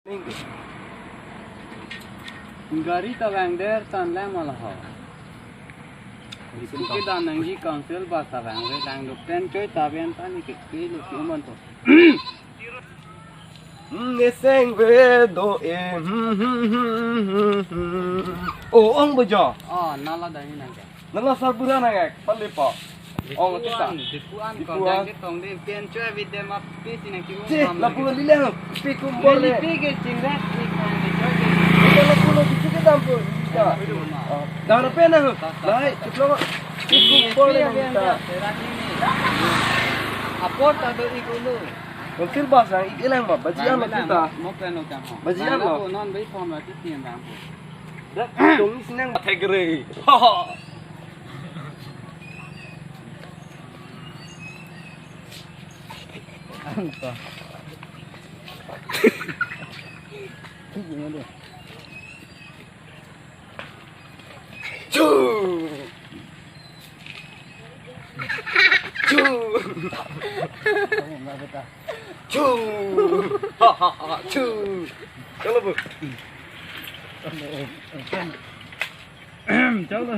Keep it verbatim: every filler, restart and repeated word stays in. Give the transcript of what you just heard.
Gari ta vangdet tan lang ma la ho. School kedam nangji council bus ta vangve lang do, pen choi ta ven ta ni ke ke lo ke man to. Hmm, ne seng ve do e. Hmm, hmm, hmm, hmm, hmm, hmm. Oh, ong bo jo. Oh, nala dai nang ke. Nala sarbura nang ek, pali po. Ong, kita. Dipuan, dipuan, dipuan. Kong jang ke tong de, pen choi video ma pi si nang ki. Cih, ong lapu pamlagi. Lile ho, pi kumbol le. Lili pi ke ching re, pi kong de choi de. Kita lapu lo, kita ke dampo. Ya. Aduh, ma. Oh, dah ada pena ho. Ta, ta, lai, ta, ta. Ciplo. Pi kumbol le, pi kita. Yang serat ini. Apor ta do ik ulu. Council bus nang ik elang ba, baji an lo kita. Mo pen lo jam ho. Baji an lo. Nang lapu non bai form la ti tiang dampo. Dah, dong ni sinang tegre. Ha, ha. Angka. Chu. Chu. Chu. Ha, ha, ha, chu. Chalo, bu. Chalo.